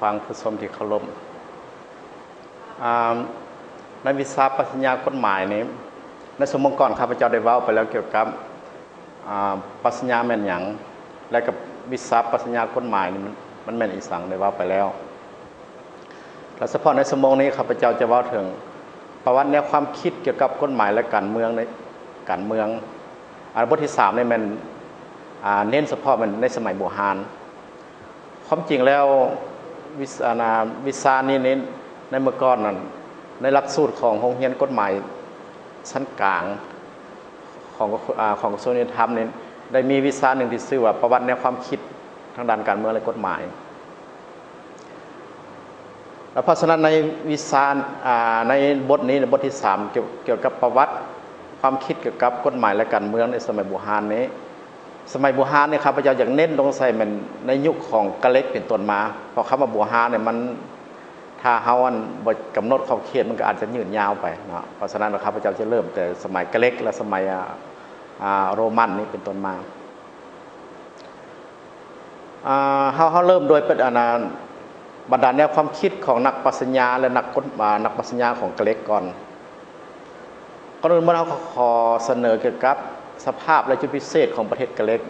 ຟັງຜູ້ຊົມທີ່ເຄົາລົບ, ອາ ໃນວິຊາປັດຊະຍາກົດໝາຍນີ້, ໃນຊົ່ວໂມງກ່ອນຂ້າພະເຈົ້າໄດ້ເວົ້າໄປແລ້ວກ່ຽວກັບ ອາ ປັດຊະຍາແມ່ນຫຍັງ ແລະ ກັບວິຊາປັດຊະຍາກົດໝາຍນີ້ ມັນ ມັນແມ່ນອີ່ສັງ ໄດ້ເວົ້າໄປແລ້ວ. ແລະ ສະເພາະໃນຊົ່ວໂມງນີ້ ຂ້າພະເຈົ້າຈະເວົ້າເຖິງປະຫວັດແນວຄວາມຄິດກ່ຽວກັບກົດໝາຍ ແລະ ການເມືອງ ໃນການເມືອງ. ອາ ບົດທີສາມນີ້ແມ່ນ ອາ ເນັ້ນສະເພາະແມ່ນໃນສະໄໝບູຮານ. ຄວາມຈິງແລ້ວ ວິຊາ ອາ ນາ ວິຊານີ້ນີ້ ໃນເມື່ອກ່ອນນັ້ນ ໃນຫຼັກສູດຂອງໂຮງຮຽນກົດໝາຍຊັ້ນກາງຂອງ ອາ ຂອງກະຊວງຍຸຕິທຳນີ້ ໄດ້ມີວິຊາໜຶ່ງທີ່ຊື່ວ່າ ປະຫວັດແນວຄວາມຄິດທາງດ້ານການເມືອງ ແລະ ກົດໝາຍ. ແລະ ເພາະສະນັ້ນໃນວິຊາ ອາ ໃນບົດນີ້ ບົດທີສາມ ກ່ຽວ ກ່ຽວກັບປະຫວັດຄວາມຄິດກ່ຽວກັບກົດໝາຍ ແລະ ການເມືອງໃນສະໄໝບູຮານນີ້, ສະໄໝບູຮານນີ້ ຂ້າພະເຈົ້າຢາກເນັ້ນລົງໃສ່ແມ່ນໃນຍຸກຂອງກະເລັກເປັນຕົ້ນມາ, ເພາະຄຳວ່າບູຮານນີ້ມັນ ຖ້າເຮົາ ອັນ ບໍ່ກຳນົດຂອບເຂດ ມັນກໍອາດຈະຍືດຍາວໄປເນາະ. ເພາະສະນັ້ນ ຂ້າພະເຈົ້າຈະເລີ່ມແຕ່ສະໄໝກະເລັກ ແລະ ສະໄໝ ອາ ອາ ໂຣມັນນີ້ເປັນຕົ້ນມາ. ອາ ເຮົາ ເຮົາເລີ່ມໂດຍ ອັນ ອັນ ບັນດາແນວຄວາມຄິດຂອງນັກປັດຊະຍາ ແລະ ນັກກົດ ອາ ນັກປັດຊະຍາຂອງກະເລັກກ່ອນ. ກ່ອນອື່ນໝົດ ເຮົາກໍຂໍສະເໜີກ່ຽວກັບສະພາບ ແລະ ຈຸດພິເສດຂອງປະເທດກະເລັກ.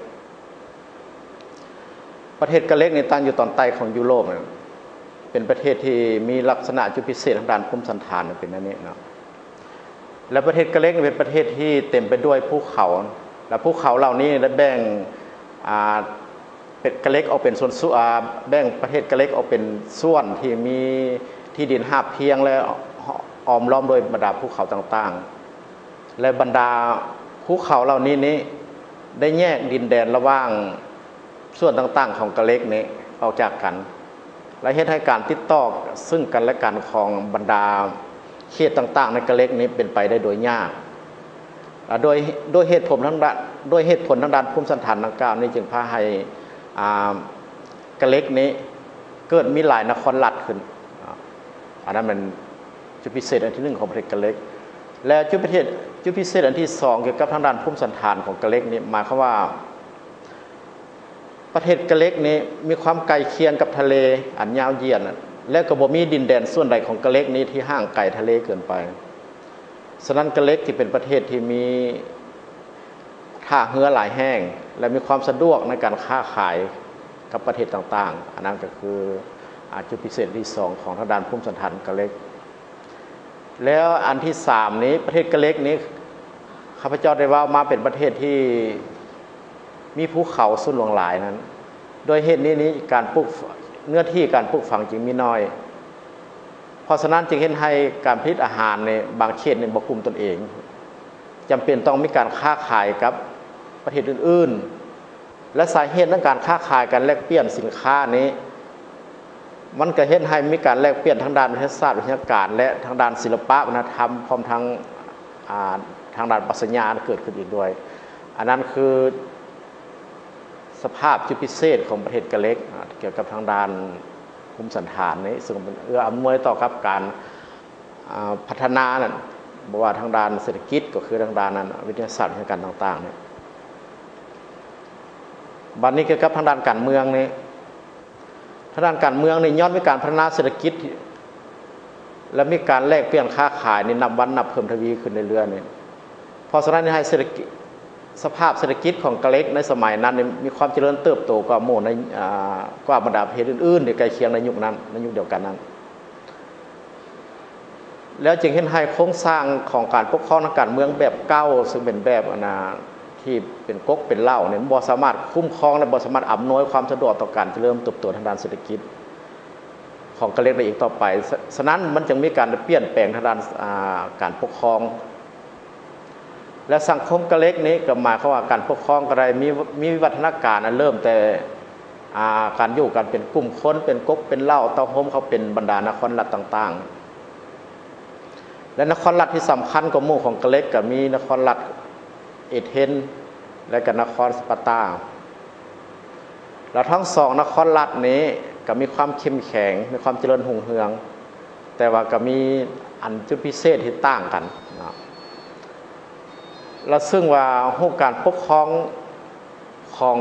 ປະເທດກະເລັກນີ້ຕັ້ງຢູ່ຕອນໃຕ້ຂອງຢູໂຣບ, ເປັນປະເທດທີ່ມີລັກສະນະຈຸດພິເສດທາງດ້ານພູມສັນຖານເປັນແນວນີ້ເນາະ. ແລະ ປະເທດກະເລັກນີ້ເປັນປະເທດທີ່ເຕັມໄປດ້ວຍພູເຂົາ ແລະ ພູເຂົາເຫຼົ່ານີ້ໄດ້ແບ່ງ ອາ ເປັນກະເລັກອອກເປັນສ່ວນ ສ່ວນ ອາ ແບ່ງປະເທດກະເລັກອອກເປັນສ່ວນທີ່ມີທີ່ດິນຮາບພຽງ ແລະ ອ້ອມລ້ອມໂດຍບັນດາພູເຂົາຕ່າງໆ ແລະ ບັນດາພູເຂົາເຫຼົ່ານີ້ນີ້ ໄດ້ແຍກດິນແດນລະຫວ່າງສ່ວນຕ່າງໆຂອງກະເລັກນີ້ອອກຈາກກັນ ແລະ ເຮັດໃຫ້ການຕິດຕໍ່ເຊິ່ງກັນ ແລະ ກັນຂອງບັນດາເຂດຕ່າງໆໃນກະເລັກນີ້ເປັນໄປໄດ້ໂດຍຍາກ. ອາ ໂດຍ ໂດຍເຫດຜົນທາງດ້ານ ໂດຍເຫດຜົນທາງດ້ານພູມສັນຖານດັ່ງກ່າວນີ້ ຈຶ່ງພາໃຫ້ ອາ ກະເລັກນີ້ເກີດມີຫຼາຍນະຄອນລັດຂຶ້ນ. ອາ ອັນນັ້ນແມ່ນຈຸດພິເສດອັນທີໜຶ່ງຂອງປະເທດກະເລັກ. ແລະ ຈຸດປະເທດ ຈຸດພິເສດອັນທີສອງກ່ຽວກັບທາງດ້ານພູມສັນຖານຂອງກະເລັກນີ້ ໝາຍຄວາມວ່າ ປະເທດກະເລັກນີ້ມີຄວາມໃກ້ຄຽງກັບທະເລອັນຍາວຢຽດ ແລະ ກໍບໍ່ມີດິນແດນສ່ວນໃດຂອງກະເລັກນີ້ທີ່ຫ່າງໄກທະເລເກີນໄປ. ສະນັ້ນ ກະເລັກຈຶ່ງເປັນປະເທດທີ່ມີທ່າເຮືອຫຼາຍແຫ່ງ ແລະ ມີຄວາມສະດວກໃນການຄ້າຂາຍກັບປະເທດຕ່າງໆ. ອັນນັ້ນກໍຄື ອາ ຈຸດພິເສດທີສອງຂອງທາງດ້ານພູມສັນຖານກະເລັກ. ແລ້ວອັນທີສາມນີ້ ປະເທດກະເລັກນີ້ ຂ້າພະເຈົ້າໄດ້ເວົ້າມາເປັນປະເທດທີ່ມີພູເຂົາສູນຫຼວງຫຼາຍນັ້ນ, ໂດຍເຫດນີ້ນີ້ ການປູກ ເນື້ອທີ່ການປູກຝັງຈຶ່ງມີໜ້ອຍ. ເພາະສະນັ້ນຈຶ່ງເຮັດໃຫ້ການຜະລິດອາຫານໃນບາງເຂດນີ້ບໍ່ກຸ້ມຕົນເອງ, ຈຳເປັນຕ້ອງມີການຄ້າຂາຍກັບປະເທດອື່ນໆ ແລະ ສາເຫດໃນການຄ້າຂາຍ ການແລກປ່ຽນສິນຄ້ານີ້ ມັນກໍເຮັດໃຫ້ມີການແລກປ່ຽນທາງດ້ານວິທະຍາສາດ, ວິທະຍາການ ແລະ ທາງດ້ານສິລະປະວັດທະນະທຳ ພ້ອມທັງ ອາ ທາງດ້ານປັດຊະຍາເກີດຂຶ້ນອີກດ້ວຍ. ອັນນັ້ນຄືສະພາບຈຸດພິເສດຂອງປະເທດກະເລັກ ອາ ກ່ຽວກັບທາງດ້ານພູມສັນຖານນີ້ ເຊິ່ງເປັນເອື້ອອຳນວຍຕໍ່ກັບການ ອາ ພັດທະນານັ້ນ ບໍ່ວ່າທາງດ້ານເສດຖະກິດ ກໍຄືທາງດ້ານ ອັນ ວິທະຍາສາດ ວິທະຍາການຕ່າງໆນີ້. ບັດນີ້ກ່ຽວກັບທາງດ້ານການເມືອງນີ້ ທາງດ້ານການເມືອງນີ້ ຍ້ອນມີການພັດທະນາເສດຖະກິດ ແລະ ມີການແລກປ່ຽນຄ້າຂາຍນີ້ ນັບວັນນັບເພີ່ມທະວີຂຶ້ນເລື້ອຍໆນີ້. ເພາະສະນັ້ນ ເຮັດໃຫ້ເສດຖະກິດ ສະພາບເສດຖະກິດຂອງກະເລັກໃນສະໄໝນັ້ນນີ້ ມີຄວາມຈະເລີນເຕີບໂຕກວ່າໝູ່ໃນ ອາ ກວ່າບັນດາປະເທດອື່ນໆທີ່ໃກ້ຄຽງໃນຍຸກນັ້ນ ໃນຍຸກດຽວກັນນັ້ນ. ແລ້ວຈຶ່ງເຮັດໃຫ້ໂຄງສ້າງຂອງການປົກຄອງທາງການເມືອງແບບເກົ່າ ເຊິ່ງເປັນແບບ ອັນນາ ທີ່ເປັນກົກເປັນເຫຼົ່ານີ້ ບໍ່ສາມາດຄຸ້ມຄອງ ແລະ ບໍ່ສາມາດອຳນວຍຄວາມສະດວກຕໍ່ການຈະເລີນເຕີບໂຕທາງດ້ານເສດຖະກິດຂອງກະເລັກໄດ້ອີກຕໍ່ໄປ. ສະ ສະນັ້ນ ມັນຈຶ່ງມີການປ່ຽນແປງທາງດ້ານ ອາ ການປົກຄອງ ແລະ ສັງຄົມກະເລັກນີ້ ກໍໝາຍຄວາມວ່າການປົກຄອງກໍໄດ້ມີ ມີວິວັດທະນາການ ອັນເລີ່ມແຕ່ ອາ ການຢູ່ກັນເປັນກຸ່ມຄົນ ເປັນກົກເປັນເຫຼົ່າ ເຕົ້າໂຮມເຂົ້າເປັນບັນດານະຄອນລັດຕ່າງໆ ແລະ ນະຄອນລັດທີ່ສຳຄັນກວ່າໝູ່ຂອງກະເລັກ ກໍມີນະຄອນລັດເອເທນ ແລະ ກໍນະຄອນສະປາຕາ. ແລະ ທັງສອງນະຄອນລັດນີ້ກໍມີຄວາມເຂັ້ມແຂງ ມີຄວາມຈະເລີນຮຸ່ງເຮືອງ, ແຕ່ວ່າກໍມີອັນຈຸດພິເສດທີ່ຕ່າງກັນເນາະ. ແລະ ເຊິ່ງວ່າຮູບການປົກຄອງຂອງ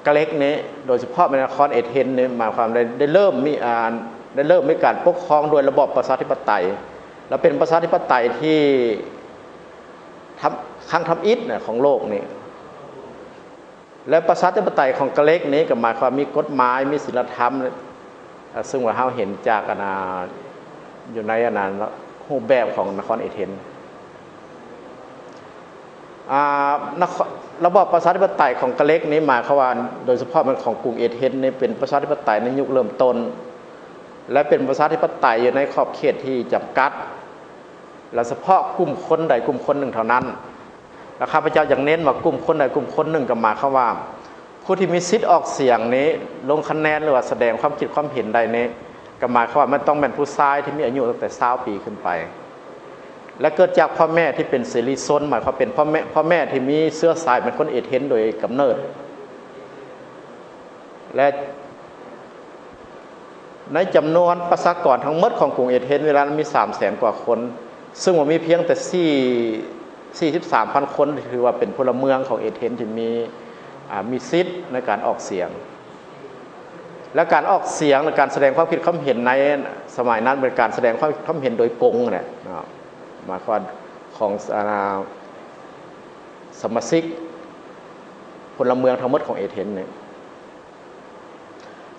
ກະເລັກນີ້ ໂດຍສະເພາະແມ່ນນະຄອນເອເທນນີ້ ໝາຍຄວາມໄດ້ ໄດ້ເລີ່ມມີ ອ່າ ໄດ້ເລີ່ມມີການປົກຄອງໂດຍລະບອບປະຊາທິປະໄຕ ແລະ ເປັນປະຊາທິປະໄຕທີ່ທຳ ຄັ້ງທຳອິດນະຂອງໂລກນີ້ ແລະ ປະຊາທິປະໄຕຂອງກະເລັກນີ້ ກໍໝາຍຄວາມມີກົດໝາຍ ມີສິນລະທຳ ເຊິ່ງວ່າເຮົາເຫັນຈາກ ອັນ ອ່າ ຢູ່ໃນ ອັນ ອ່າ ຮູບແບບຂອງນະຄອນເອເທນ. ອ່າ ນະຄອນ ລະບອບປະຊາທິປະໄຕຂອງກະເລັກນີ້ ໝາຍຄວາມວ່າ ໂດຍສະເພາະແມ່ນຂອງກຸງເອເທນນີ້ ເປັນປະຊາທິປະໄຕໃນຍຸກເລີ່ມຕົ້ນ ແລະ ເປັນປະຊາທິປະໄຕຢູ່ໃນຂອບເຂດທີ່ຈຳກັດ ແລະ ສະເພາະກຸ່ມຄົນໃດກຸ່ມຄົນໜຶ່ງເທົ່ານັ້ນ. ແລະ ຂ້າພະເຈົ້າຢາກເນັ້ນວ່າກຸ່ມຄົນໃດກຸ່ມຄົນໜຶ່ງ ກໍໝາຍຄວາມວ່າ ຜູ້ທີ່ມີສິດອອກສຽງນີ້ ລົງຄະແນນ ຫຼືວ່າສະແດງຄວາມຄິດຄວາມເຫັນໄດ້ນີ້ ກໍໝາຍຄວາມວ່າມັນຕ້ອງແມ່ນຜູ້ຊາຍທີ່ມີອາຍຸຕັ້ງແຕ່ຊາວປີຂຶ້ນໄປ ແລະ ເກີດຈາກພໍ່ແມ່ທີ່ເປັນເສລີຊົນ ໝາຍຄວາມເປັນພໍ່ແມ່ ພໍ່ແມ່ທີ່ມີເຊື້ອສາຍເປັນຄົນເອເທນໂດຍກຳເນີດ ແລະ ໃນຈຳນວນປະຊາກອນທັງໝົດຂອງກຸງເອເທນເວລານັ້ນມີສາມແສນກວ່າຄົນ ເຊິ່ງວ່າມີພຽງແຕ່ສີ່ ສີ່ສິບສາມພັນຄົນ ຖືວ່າເປັນພົນລະເມືອງຂອງເອເທນທີ່ມີ ອ່າ ມີສິດໃນການອອກສຽງ ແລະ ການອອກສຽງ ແລະ ການສະແດງຄວາມຄິດຄວາມເຫັນໃນສະໄໝນັ້ນເປັນການສະແດງຄວາມ ຄວາມເຫັນໂດຍກົງຫັ້ນແຫຼະເນາະ ໝາຍຄວາມຂອງ ອ່າ ສະມາຊິກພົນລະເມືອງທັງໝົດຂອງເອເທນນີ້.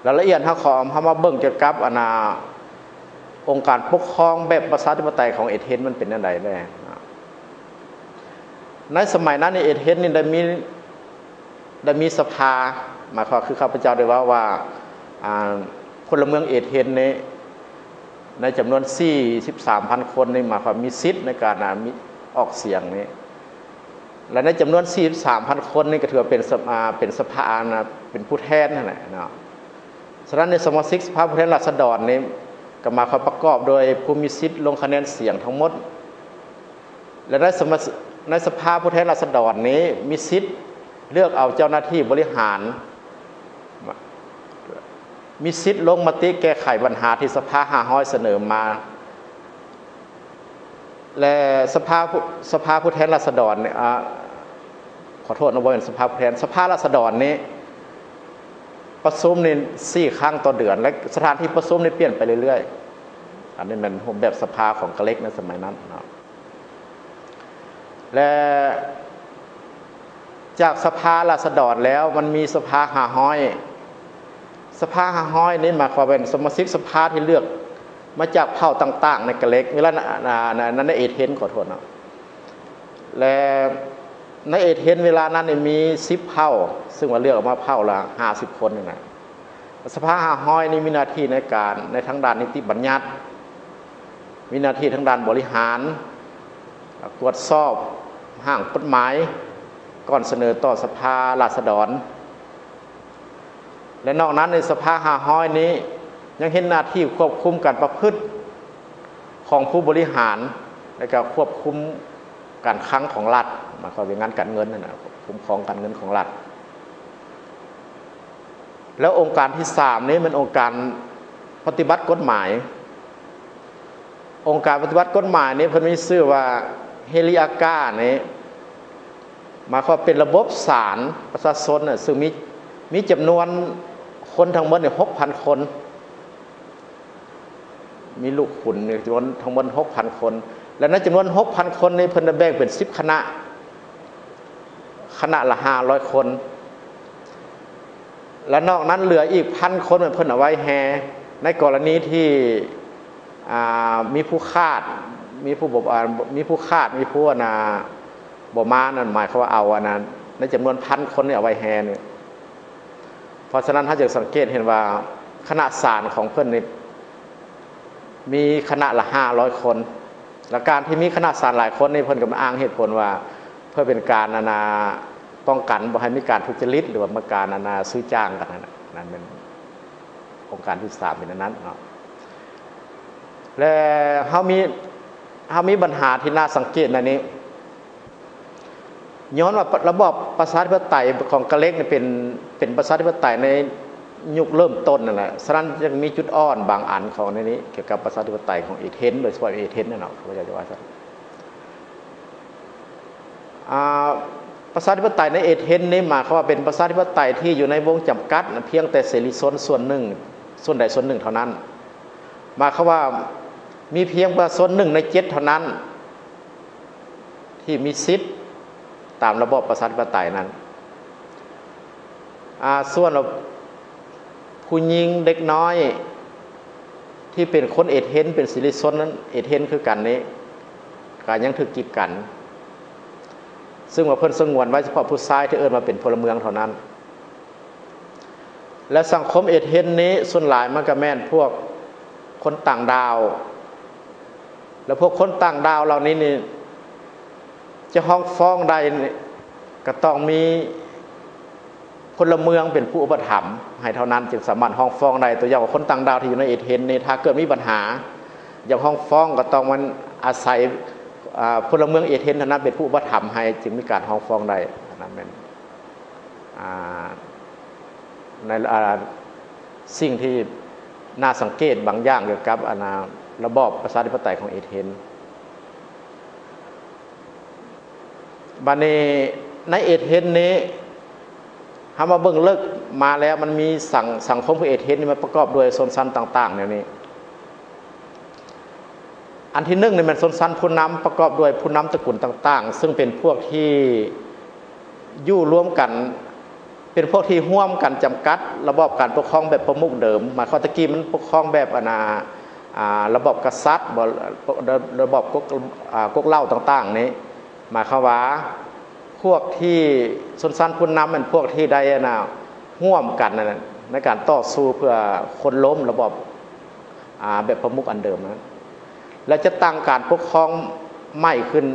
ລາຍລະອຽດເຮົາຂໍເອົາມາເບິ່ງກ່ຽວກັບ ອັນ ອ່າ ອົງການປົກຄອງແບບປະຊາທິປະໄຕຂອງເອເທນມັນເປັນແນວໃດແດ່. ໃນສະໄໝນັ້ນນີ້ເອເທນນີ້ໄດ້ມີ ໄດ້ມີສະພາ ໝາຍຄວາມຄືຂ້າພະເຈົ້າໄດ້ເວົ້າວ່າ ອ່າ ພົນລະເມືອງເອເທນນີ້ ໃນຈຳນວນສີ່ສິບສາມພັນຄົນນີ້ ໝາຍຄວາມມີສິດໃນການ ອ່າ ມີ ອອກສຽງນີ້ ແລະ ໃນຈຳນວນສີ່ສິບສາມພັນຄົນນີ້ ກໍຖືວ່າເປັນສະ ອ່າ ເປັນສະພາ ອ່າ ເປັນຜູ້ແທນຫັ້ນແຫຼະເນາະ. ສະນັ້ນ ໃນສະມາຊິກສະພາຜູ້ແທນລາຊະດອນນີ້ ກໍໝາຍຄວາມປະກອບໂດຍຜູ້ມີສິດລົງຄະແນນສຽງທັງໝົດ ແລະ ໃນສະມາ ໃນສະພາຜູ້ແທນລາຊະດອນນີ້ ມີສິດເລືອກເອົາເຈົ້າໜ້າທີ່ບໍລິຫານ ມີສິດລົງມະຕິແກ້ໄຂບັນຫາທີ່ສະພາຫ້າຮ້ອຍສະເໜີມາ ແລະ ສະພາ ສະພາຜູ້ແທນລາຊະດອນນີ້ ອາ ຂໍໂທດເນາະ ບໍ່ແມ່ນສະພາຜູ້ແທນ ສະພາລາຊະດອນນີ້ປະຊຸມນີ້ສີ່ຄັ້ງຕໍ່ເດືອນ ແລະ ສະຖານທີ່ປະຊຸມນີ້ປ່ຽນໄປເລື້ອຍໆ. ອັນນີ້ແມ່ນຮູບແບບສະພາຂອງກະເລັກໃນສະໄໝນັ້ນເນາະ. ແລະ ຈາກສະພາລາຊະດອນແລ້ວ ມັນມີສະພາຫ້າຮ້ອຍ ສະພາຫ້າຮ້ອຍນີ້ໝາຍຄວາມເປັນສະມາຊິກສະພາທີ່ເລືອກມາຈາກເຜົ່າຕ່າງໆໃນກະເລັກ ເວລາ ອາ ໃນ ໃນເອເທນ ຂໍໂທດເນາະ ແລະ ໃນເອເທນເວລານັ້ນນີ້ມີສິບເຜົ່າ ຊຶ່ງວ່າເລືອກອອກມາເຜົ່າລະຫ້າສິບຄົນນີ້ນະ. ສະພາຫ້າຮ້ອຍນີ້ມີໜ້າທີ່ໃນການ ໃນທາງດ້ານນິຕິບັນຍັດ, ມີໜ້າທີ່ທາງດ້ານບໍລິຫານ, ກວດສອບຮ່າງກົດໝາຍ ກ່ອນສະເໜີຕໍ່ສະພາລາຊະດອນ ແລະ ນອກນັ້ນໃນສະພາຫ້າຮ້ອຍນີ້ຍັງເຫັນໜ້າທີ່ຄວບຄຸມການປະພຶດຂອງຜູ້ບໍລິຫານ ແລະ ກໍຄວບຄຸມການຄັງຂອງລັດ ໝາຍຄວາມວ່າງານການເງິນຫັ້ນນະ ຄຸ້ມຄອງການເງິນຂອງລັດ. ແລ້ວອົງການທີສາມນີ້ແມ່ນອົງການປະຕິບັດກົດໝາຍ. ອົງການປະຕິບັດກົດໝາຍນີ້ເພິ່ນມີຊື່ວ່າ ເຮລິອາກາ ນີ້ ໝາຍຄວາມເປັນລະບົບສານປະຊາຊົນນະ ຊຶ່ງມີ ມີຈຳນວນຄົນທັງໝົດນີ້ຫົກພັນຄົນ. ມີລູກຂຸນນີ້ຈຳນວນທັງໝົດຫົກພັນຄົນ ແລະ ໃນຈຳນວນຫົກພັນຄົນນີ້ ເພິ່ນໄດ້ແບ່ງເປັນສິບຄະນະ ຄະນະລະຫ້າຮ້ອຍຄົນ ແລະ ນອກນັ້ນເຫຼືອອີກພັນຄົນ ເພິ່ນເອົາໄວ້ແຮ່ ໃນກໍລະນີທີ່ ອ່າ ມີຜູ້ຂາດ ມີຜູ້ບໍ່ ອ່າ ມີຜູ້ຂາດ ມີຜູ້ ອັນນ່າ ບໍ່ມານັ້ນ ໝາຍຄວາມວ່າເອົາ ອັນນັ້ນ ໃນຈຳນວນພັນຄົນນີ້ເອົາໄວ້ແຮ່ນີ້. ເພາະສະນັ້ນ ເຮົາຈະສັງເກດເຫັນວ່າຄະນະສານຂອງເພິ່ນນີ້ມີຄະນະລະຫ້າຮ້ອຍຄົນ ແລະ ການທີ່ມີຄະນະສານຫຼາຍຄົນນີ້ ເພິ່ນກໍມາອ້າງເຫດຜົນວ່າ ເພື່ອເປັນການ ອັນນ່າ ປ້ອງກັນບໍ່ໃຫ້ມີການທຸດຈະລິດ ຫຼືວ່າມີການ ອັນນ່າ ຊື້ຈ້າງກັນຫັ້ນນະ. ນັ້ນແມ່ນອົງການທີສາມເປັນອັນນັ້ນເນາະ ແລະ ເຮົາມີ ເຮົາມີບັນຫາທີ່ໜ້າສັງເກດໃນນີ້ ຍ້ອນວ່າລະບອບປະຊາທິປະໄຕຂອງກະເລັກນີ້ເປັນ ເປັນປະຊາທິປະໄຕໃນຍຸກເລີ່ມຕົ້ນນັ້ນແຫຼະ ສະນັ້ນຈຶ່ງມີຈຸດອ່ອນບາງອັນຂອງໃນນີ້ ກ່ຽວກັບປະຊາທິປະໄຕຂອງເອເທນ ໂດຍສະເພາະເອເທນນັ້ນເນາະ ຂ້າພະເຈົ້າຈະວ່າຊັ້ນ. ອ່າ ປະຊາທິປະໄຕໃນເອເທນນີ້ ໝາຍຄວາມວ່າເປັນປະຊາທິປະໄຕທີ່ຢູ່ໃນວົງຈຳກັດ ພຽງແຕ່ເສລີຊົນສ່ວນໜຶ່ງ ສ່ວນໃດສ່ວນໜຶ່ງເທົ່ານັ້ນ. ໝາຍຄວາມວ່າມີພຽງປະຊາຊົນໜຶ່ງໃນເຈັດເທົ່ານັ້ນ ທີ່ມີສິດຕາມລະບອບປະຊາທິປະໄຕນັ້ນ. ອາ ສ່ວນຜູ້ຍິງເດັກນ້ອຍທີ່ເປັນຄົນເອເທນ ເປັນເສລີຊົນເອເທນຄືກັນນີ້ ກໍຍັງຖືກກີດກັນ, ຊຶ່ງວ່າເພິ່ນສະຫງວນໄວ້ສະເພາະຜູ້ຊາຍທີ່ເອີ້ນວ່າເປັນພົນລະເມືອງເທົ່ານັ້ນ. ແລະ ສັງຄົມເອເທນນີ້ສ່ວນຫຼາຍມັນກໍແມ່ນພວກຄົນຕ່າງດ້າວ ແລະ ພວກຄົນຕ່າງດ້າວເຫຼົ່ານີ້ນີ້ ຈະຮ້ອງຟ້ອງໄດ້ນີ້ ກໍຕ້ອງມີພົນລະເມືອງເປັນຜູ້ອຸປະຖຳໃຫ້ເທົ່ານັ້ນ ຈຶ່ງສາມາດຮ້ອງຟ້ອງໄດ້. ຕົວຢ່າງວ່າຄົນຕ່າງດ້າວທີ່ຢູ່ໃນເອເທນນີ້ ຖ້າເກີດມີບັນຫາຢາກຮ້ອງຟ້ອງ ກໍຕ້ອງແມ່ນອາໄສ ອາ ພົນລະເມືອງເອເທນເທົ່ານັ້ນເປັນຜູ້ອຸປະຖຳໃຫ້ ຈຶ່ງມີການຮ້ອງຟ້ອງໄດ້. ອັນນັ້ນແມ່ນ ອາ ໃນ ອາ ສິ່ງທີ່ໜ້າສັງເກດບາງຢ່າງກ່ຽວກັບ ອັນນ່າ ລະບອບປະຊາທິປະໄຕຂອງເອເທນ. ບັດນີ້ໃນເອເທນນີ້ ເຮົາມາເບິ່ງເລິກມາແລ້ວ ມັນມີສັງ ສັງຄົມຂອງເອເທນນີ້ ມັນປະກອບດ້ວຍຊົນຊັ້ນຕ່າງໆແນວນີ້. ອັນທີໜຶ່ງນີ້ແມ່ນຊົນຊັ້ນຜູ້ນຳ ປະກອບດ້ວຍຜູ້ນຳຕະກຸນຕ່າງໆ ຊຶ່ງເປັນພວກທີ່ຢູ່ລວມກັນ ເປັນພວກທີ່ຮ່ວມກັນຈຳກັດລະບອບການປົກຄອງແບບປະມຸກເດີມ. ໝາຍຄວາມແຕ່ກີ້ມັນປົກຄອງແບບ ອັນນ່າ ອາ ລະບອບກະສັດບໍ ລະ ລະບອບກົກ ອາ ກົກເຫຼົ່າຕ່າງໆນີ້. ໝາຍຄວາມວ່າພວກທີ່ຊົນຊັ້ນຜູ້ນຳແມ່ນພວກທີ່ໄດ້ ອັນນ່າ ຮ່ວມກັນ ອັນນ່າ ໃນການຕໍ່ສູ້ເພື່ອໂຄ່ນລົ້ມລະບອບ ອາ ແບບປະມຸກອັນເດີມນັ້ນ ແລະ ຈັດຕັ້ງການປົກຄອງໃໝ່ຂຶ້ນ.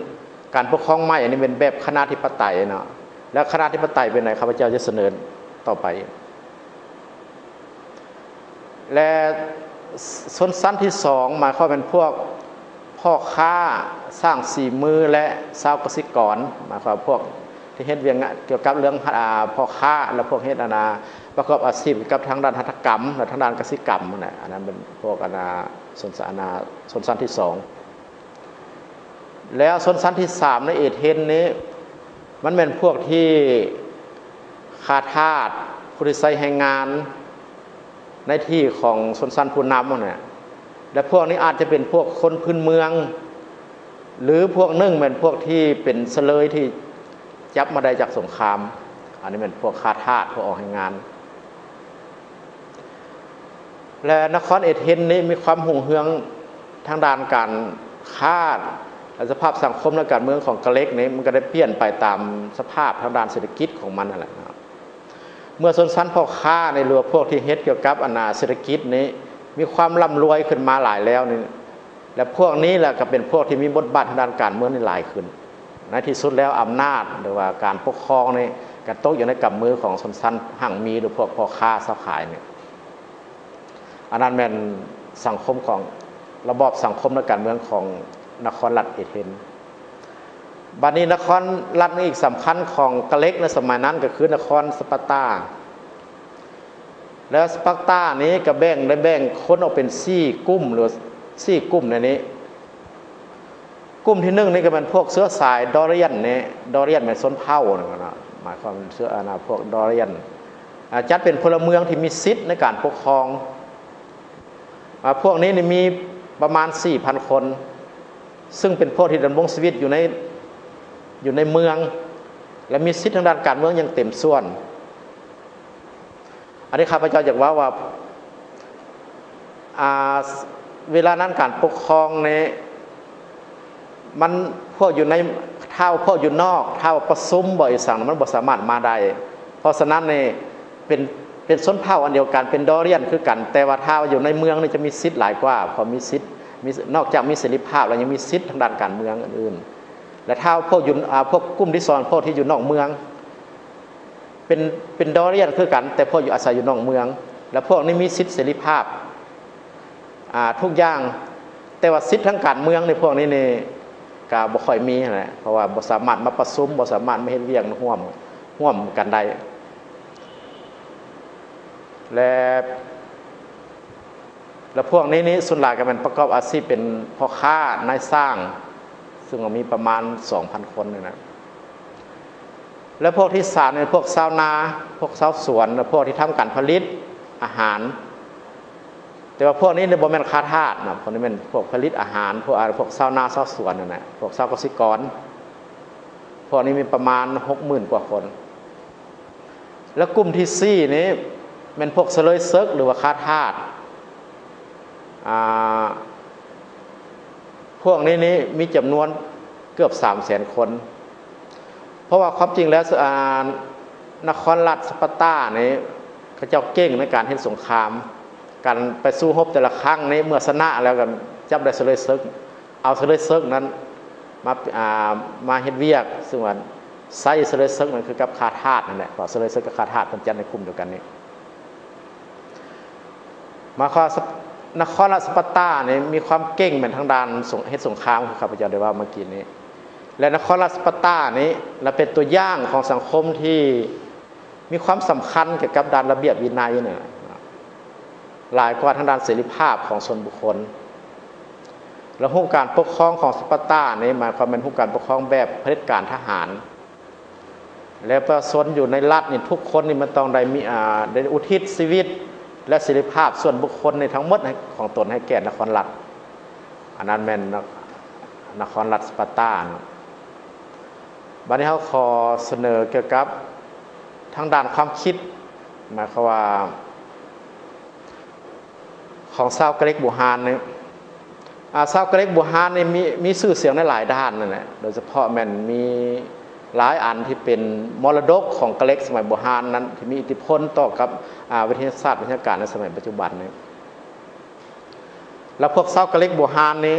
ການປົກຄອງໃໝ່ອັນນີ້ເປັນແບບຄະນາທິປະໄຕເນາະ ແລະ ຄະນາທິປະໄຕເປັນໃດ ຂ້າພະເຈົ້າຈະສະເໜີຕໍ່ໄປ. ແລະ ຊົນຊັ້ນທີສອງ ໝາຍຄວາມເປັນພວກພໍ່ຄ້າ ຊ່າງສີມື ແລະ ຊາວກະສິກອນ. ໝາຍຄວາມພວກທີ່ເຮັດວຽກງານກ່ຽວກັບເລື່ອງ ອາ ພໍ່ຄ້າ ແລະ ພວກເຮັດ ອັນນ່າ ປະກອບອາຊີບກັບທາງດ້ານຫັດຖະກຳ ແລະ ທາງດ້ານກະສິກຳຫັ້ນແຫຼະ. ອັນນັ້ນເປັນພວກ ອັນນ່າ ຊົນ ອັນນ່າ ຊົນຊັ້ນທີສອງ. ແລ້ວຊົນຊັ້ນທີສາມໃນເອເທນນີ້ ມັນແມ່ນພວກທີ່ຂ້າທາດ ຜູ້ທີ່ໃຊ້ແຮງງານໃນທີ່ຂອງຊົນຊັ້ນຜູ້ນຳຫັ້ນແຫຼະ ແລະ ພວກນີ້ອາດຈະເປັນພວກຄົນພື້ນເມືອງ ຫຼື ພວກໜຶ່ງແມ່ນພວກທີ່ເປັນສະເລີຍທີ່ຈັບມາໄດ້ຈາກສົງຄາມ. ອັນນີ້ແມ່ນພວກຂ້າທາດ ພວກອອກແຮງງານ. ແລະ ນະຄອນເອເທນນີ້ມີຄວາມຮຸ່ງເຮືອງທາງດ້ານການຄ້າ ແລະ ສະພາບສັງຄົມ ແລະ ການເມືອງຂອງກະເລັກນີ້ ມັນກໍໄດ້ປ່ຽນໄປຕາມສະພາບທາງດ້ານເສດຖະກິດຂອງມັນຫັ້ນແຫຼະເນາະ. ເມື່ອຊົນຊັ້ນພໍ່ຄ້ານີ້ ຫຼືວ່າພວກທີ່ເຮັດກ່ຽວກັບ ອັນນ່າ ເສດຖະກິດນີ້ ມີຄວາມລ່ຳລວຍຂຶ້ນມາຫຼາຍແລ້ວນີ້ ແລະ ພວກນີ້ແຫຼະກໍເປັນພວກທີ່ມີບົດບາດທາງດ້ານການເມືອງນີ້ຫຼາຍຂຶ້ນ. ໃນທີ່ສຸດແລ້ວອຳນາດ ຫຼືວ່າການປົກຄອງນີ້ກໍຕົກຢູ່ໃນກຳມືຂອງຊົນຊັ້ນຮັ່ງມີ ຫຼືພວກພໍ່ຄ້າຊາວຂາຍນີ້. ອັນນັ້ນແມ່ນສັງຄົມຂອງ ລະບອບສັງຄົມ ແລະ ການເມືອງຂອງນະຄອນລັດເອເທນ. ບັດນີ້ນະຄອນລັດອີກສຳຄັນຂອງກະເລັກໃນສະໄໝນັ້ນກໍຄືນະຄອນສະປາຕາ. ແລ້ວສະປາຕານີ້ກໍແບ່ງ ໄດ້ແບ່ງຄົນອອກເປັນສີ່ກຸ່ມ ຫຼືວ່າສີ່ກຸ່ມໃນນີ້. ກຸ່ມທີໜຶ່ງນີ້ກໍແມ່ນພວກເຊື້ອສາຍດໍຣຽນນີ້ ດໍຣຽນແມ່ນຊົນເຜົ່ານັ້ນນະ ໝາຍຄວາມເຊື້ອ ອັນນະ ພວກດໍຣຽນ ອາ ຈັດເປັນພົນລະເມືອງທີ່ມີສິດໃນການປົກຄອງ. ອາ ພວກນີ້ນີ້ມີປະມານສີ່ພັນຄົນ ຊຶ່ງເປັນພວກທີ່ດຳລົງຊີວິດຢູ່ໃນ ຢູ່ໃນເມືອງ ແລະ ມີສິດທາງດ້ານການເມືອງຢ່າງເຕັມສ່ວນ. ອັນນີ້ຂ້າພະເຈົ້າຢາກເວົ້າວ່າ ອາ ເວລານັ້ນການປົກຄອງນີ້ ມັນ ພວກຢູ່ໃນ ຖ້າພວກຢູ່ນອກ ຖ້າປະຊຸມບໍ ອີ່ຫຍັງ ມັນບໍ່ສາມາດມາໄດ້. ເພາະສະນັ້ນນີ້ ເປັນ ເປັນຊົນເຜົ່າອັນດຽວກັນ ເປັນດໍຣຽນຄືກັນ, ແຕ່ວ່າຖ້າຢູ່ໃນເມືອງນີ້ຈະມີສິດຫຼາຍກວ່າ ເພາະມີສິດ ມີ ນອກຈາກມີເສລີພາບແລ້ວ ຍັງມີສິດທາງດ້ານການເມືອງອື່ນໆ. ແລະ ຖ້າພວກຢູ່ ອາ ພວກກຸ່ມທີສອງ ພວກທີ່ຢູ່ນອກເມືອງ ເປັນ ເປັນດໍຣຽນຄືກັນ ແຕ່ພວກຢູ່ ອາໄສຢູ່ນອກເມືອງ ແລະ ພວກນີ້ມີສິດເສລີພາບ ອາ ທຸກຢ່າງ, ແຕ່ວ່າສິດທາງການເມືອງໃນພວກນີ້ນີ້ກະບໍ່ຄ່ອຍມີຫັ້ນແຫຼະ ເພາະວ່າບໍ່ສາມາດມາປະຊຸມ ບໍ່ສາມາດມາເຮັດວຽກຮ່ວມ ຮ່ວມກັນໄດ້ ແລະ ແລະ ພວກນີ້ນີ້ສ່ວນຫຼາຍກໍແມ່ນປະກອບອາຊີບເປັນພໍ່ຄ້ານາຍຊ່າງ ຊຶ່ງກໍມີປະມານສອງພັນຄົນນີ້ນະ. ແລະພວກທີສາມແມ່ນພວກຊາວນາ, ພວກຊາວສວນ ແລະພວກທີ່ທຳການຜະລິດອາຫານ. ແຕ່ວ່າພວກນີ້ນີ້ບໍ່ແມ່ນຄາທາດນະ, ພວກນີ້ແມ່ນພວກຜະລິດອາຫານ, ພວກ ອາ ພວກຊາວນາຊາວສວນນັ້ນແຫຼະ, ພວກຊາວກະສິກອນ. ພວກນີ້ມີປະມານຫົກໝື່ນກວ່າຄົນ. ແລະກຸ່ມທີສີ່ນີ້ແມ່ນພວກສະເລີຍເສິກ ຫຼືວ່າຄາທາດ. ອາ ພວກນີ້ນີ້ມີຈຳນວນເກືອບສາມແສນຄົນ. ເພາະວ່າຄວາມຈິງແລ້ວ ອາ ນະຄອນລັດສະປາຕານີ້ ເຂົາເຈົ້າເກັ່ງໃນການເຮັດສົງຄາມ. ການໄປສູ້ຮົບແຕ່ລະຄັ້ງນີ້ ເມື່ອຊະນະແລ້ວກໍຈັບໄດ້ສະເລີຍເສິກ, ເອົາສະເລີຍເສິກນັ້ນມາ ອາ ມາເຮັດວຽກ, ເຊິ່ງວ່າໃຊ້ສະເລີຍເສິກນັ້ນຄືກັບຄາທາດນັ້ນແຫຼະ, ເພາະສະເລີຍເສິກກັບຄາທາດເພິ່ນຈັດໃນກຸ່ມດຽວກັນນີ້. ໝາຍຄວາມວ່າ ສະ ນະຄອນລັດສະປາຕານີ້ມີຄວາມເກັ່ງແມ່ນທາງດ້ານສົງ ເຮັດສົງຄາມ ຄືຂ້າພະເຈົ້າໄດ້ເວົ້າເມື່ອກີ້ນີ້. ແລະນະຄອນລັດສະປາຕານີ້ລະເປັນຕົວຢ່າງຂອງສັງຄົມທີ່ມີຄວາມສຳຄັນກ່ຽວກັບດ້ານລະບຽບວິໄນນີ້ ຫຼາຍກວ່າທາງດ້ານເສລີພາບຂອງສ່ວນບຸກຄົນ. ລະຮູບການປົກຄອງຂອງສະປາຕານີ້ ໝາຍຄວາມແມ່ນຮູບການປົກຄອງແບບຜະເດັດການທະຫານ. ແລະປະຊາຊົນຢູ່ໃນລັດນີ້ ທຸກຄົນນີ້ມັນຕ້ອງໄດ້ມີ ອາ ໄດ້ອຸທິດຊີວິດ ແລະເສລີພາບສ່ວນບຸກຄົນນີ້ທັງໝົດໃຫ້ ຂອງຕົນໃຫ້ແກ່ນະຄອນລັດ. ອັນນັ້ນແມ່ນນະ ນະຄອນລັດສະປາຕາເນາະ. ບັດນີ້ເຮົາຂໍສະເໜີກ່ຽວກັບທາງດ້ານຄວາມຄິດ, ໝາຍຄວາມວ່າ ຂອງຊາວກະເລັກບູຮານນີ້ ອາ ຊາວກະເລັກບູຮານນີ້ມີ ມີຊື່ສຽງໃນຫຼາຍດ້ານນັ້ນແຫຼະ, ໂດຍສະເພາະແມ່ນມີຫຼາຍອັນທີ່ເປັນມໍລະດົກຂອງກະເລັກສະໄໝບູຮານນັ້ນ ທີ່ມີອິດທິພົນຕໍ່ກັບ ອາ ວິທະຍາສາດ ວິທະຍາການໃນສະໄໝປັດຈຸບັນນີ້. ແລ້ວພວກຊາວກະເລັກບູຮານນີ້